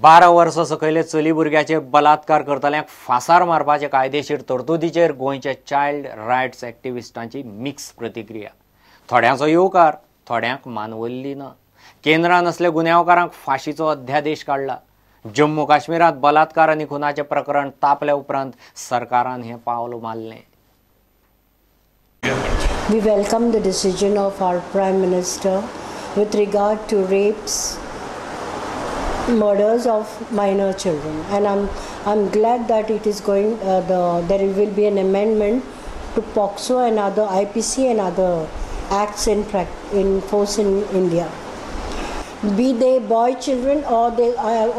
12 वर्सां सकयले चली भुरग्याचेर बलात्कार करतल्यांक फासार मारपाचे कायदेशीर तरतुदीचेर गोंयच्या चायल्ड रायट्स एक्टिविस्टांची मिक्स प्रतिक्रिया. थोड्यांचो येवकार, थोड्यांक मानवल्ली ना. केंद्रान असल्या गुन्यांवकारांक फाशीचो अध्यादेश काडला. जम्मू काश्मीरांत बलात्कार आनी खुनाचें प्रकरण तापल्या उपरांत सरकारान हें पावल मारलें. We welcome the decision of our Prime Minister with regard to rapes, murders of minor children, and I'm glad that it is going. There will be an amendment to POCSO and other IPC and other acts in force in India. Be they boy children or they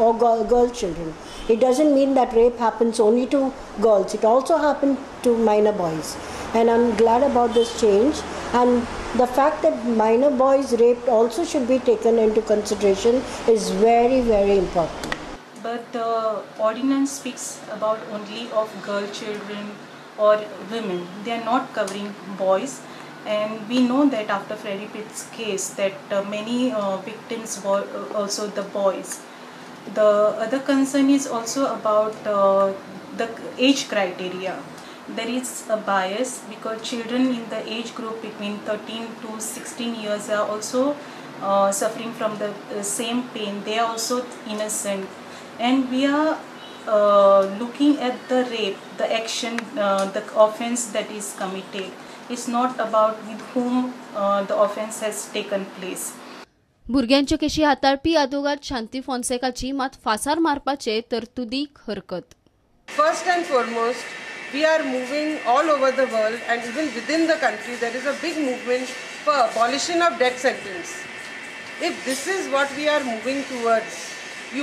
or girl children. It doesn't mean that rape happens only to girls. It also happens to minor boys. And I'm glad about this change, and the fact that minor boys raped also should be taken into consideration is very, very important. But the ordinance speaks about only of girl children or women. They are not covering boys, and we know that after Freddy Pitt's case that many victims were also the boys. The other concern is also about the age criteria. There is a bias because children in the age group between 13 to 16 years are also suffering from the same pain. They are also innocent, and we are looking at the rape, the action, the offense that is committed. It's not about with whom the offense has taken place. भुरग्यांच्यो केशी हाताळपी आदोगाद शांती फोन्सेकाची मात फासार मारपाचे तरतुदीक हरकत. First and foremost, we are moving all over the world and even within the country there is a big movement for abolition of death sentence. If this is what we are moving towards, you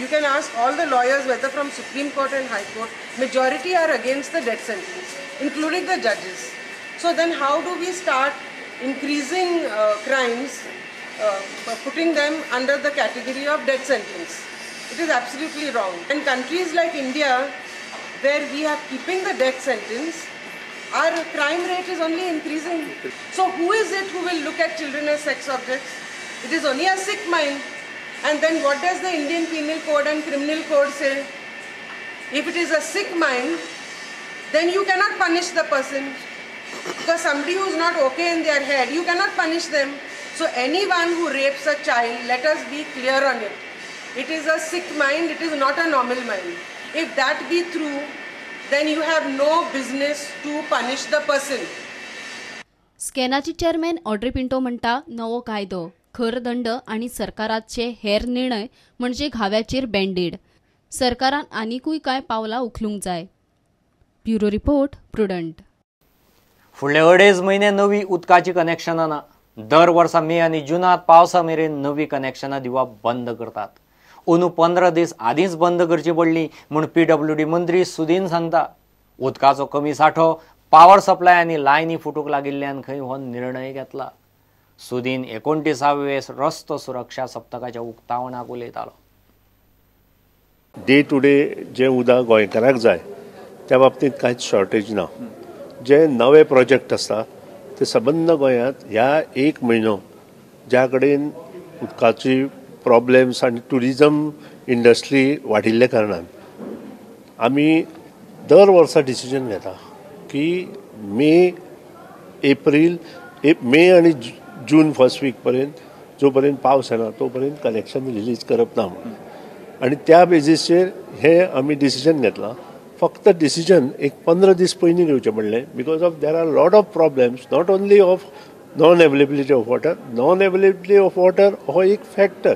can ask all the lawyers whether from Supreme Court and High Court, majority are against the death sentence, including the judges. So then how do we start increasing crimes, putting them under the category of death sentence? It is absolutely wrong. And countries like India, where we are keeping the death sentence, our crime rate is only increasing. So who is it who will look at children as sex objects? It is only a sick mind. And then what does the Indian Penal Code and Criminal Code say? If it is a sick mind, then you cannot punish the person. Because somebody who is not okay in their head, you cannot punish them. So anyone who rapes a child, let us be clear on it. It is a sick mind, it is not a normal mind. If that be true, then you have no business to punish the person. स्कॅनाची chairman Audrey Pinto म्हणटा, नवो कायदो, खर दंड आनी सरकाराचे हेर निर्णय म्हणजे घाव्याचेर बँडेड. सरकारान आनिकूय कांय पावलां उखलूंक जाय. Bureau report, Prudent. फुडले 2.5 म्हयने नवी उदकाची कनेक्शनां ना. दर वर्सा मे आनी जुनांत पावसा मेरेन नवी कनेक्शनां दिवप बंद करतात. अंदू 15 दीस आदींच बंद करची पडली म्हूण PWD मंत्री सुदीन सांगता. उदकाचो कमी सांठो, पावर सप्लाय आनी लायनी फुटूंक लागिल्ल्यान खंय हो निर्णय घेतला. सुदीन 29वे रस्तो सुरक्षा सप्तकाच्या उक्तावणाक उलयतालो. डे टू डे जें उदक गोंयकाराक जाय त्या बाबतींत कांयच शॉर्टेज ना. जे नवे प्रोजेक्ट आसा ते सबंद गोंयांत ह्या 1 म्हयनो ज्या कडेन उदकाची प्रॉब्लेम्स आनी ट्युरिजम इंडस्ट्री वाडिल्ल्या कारणान आमी दर वर्सा डिसिजन घेता की मे एप्रील मे आनी जून फर्स्ट वीक पर्यंत जो पर्यंत पावस येना तो पर्यंत कनेक्शन रिलीज करप ना म्हणून, आनी त्या बेजीसचेर हे आमी डिसिजन घेतलां. फक्त डिसिजन एक 15 दीस पयलीं घेवचें पडलें because of there are lot of problems, not only of non availability of water. Non availability of water हो एक फॅक्टर,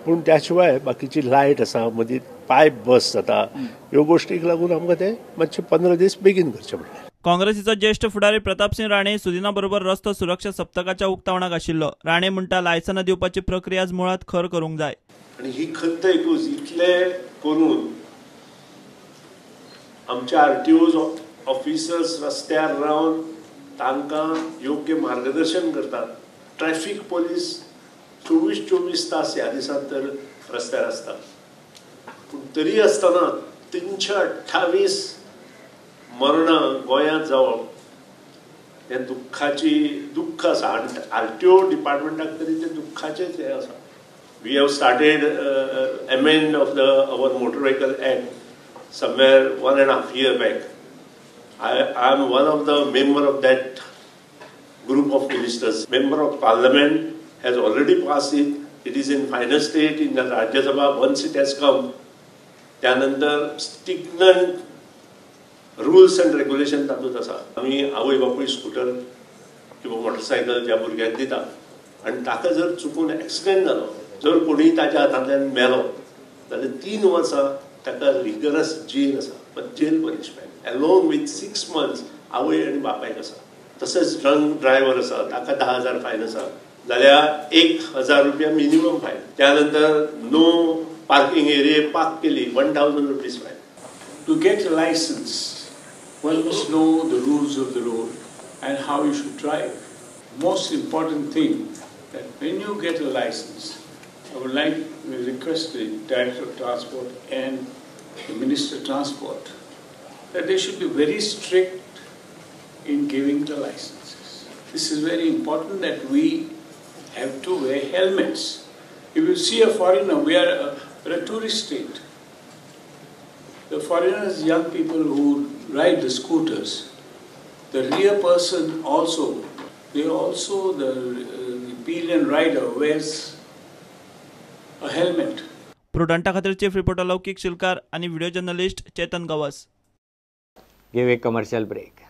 पूण त्या शिवाय बाकीची लायट आसा, मदीं पायप बस जाता, ह्यो गोश्टीक लागून आमकां ते मातशे 15 दीस बेगीन करचे पडले. काँग्रेसीचो ज्येष्ठ फुडारी प्रतापसिंह राणे सुदिना बरोबर रस्तो सुरक्षा सप्तकाच्या उक्तावणाक आशिल्लो. राणे म्हणटा, लायसनां दिवपाची प्रक्रिया मुळात खर करूंक जाय. आनी ही खंत एकूच इतले करून आमचे RTO officers रस्त्यार रावन तांकां योग्य मार्गदर्शन करतात. ट्रॅफिक पोलीस 24-24 तास ह्या दिसांत तर रस्त्यार आसतात, पूण तरी आसतना 328 मरणां गोंयांत जावप हें दुख्खाची दुख्ख आसा. आनी RTO डिपार्टमेंटाक तरी तें दुख्खाचेंच हें आसा. We have started amend of the our motor vehicle act somewhere 1.5 year back. I am one of the member of that group of ministers. Member of Parliament has already passed it. It is in final state in the Rajya Sabha. Once it has come, त्यानंतर स्ट्रिंजंट rules and regulation तातूंत आसा. आमी आवय बापूय scooter किंवा motorcycle ज्या भुरग्याक दिता आनी ताका जर चुकून एक्सिडेंट जालो, जर कोणीय ताच्या हातांतल्यान मेलो जाल्यार 3 वर्सां ताका रिगरस जेल आसा, jail punishment along with 6 months आवय आनी बापायक आसा. तशेंच ड्रंक ड्रायव्हर आसा ताका 10,000 फायन आसा जाल्यार 1,000 रुपया मिनिमम फायन. त्यानंतर नो पार्किंग एरिया पार्क केली 1,000 rupees fine. To get a license, one must know the rules of the road and how you should drive. Most important thing that when you get a license, I would like to request the Director of Transport and the Minister of Transport that they should be very strict in giving the licenses. This is very important that we have to wear helmets. If you see a foreigner, we are a tourist state. The foreigners, young people who ride the scooters, the rear person also, they also, the pillion rider wears a helmet. प्रुडंटा खातीर chief reporter लौकीक शिलकार आणि video journalist Chetan Gawas. Give a commercial break.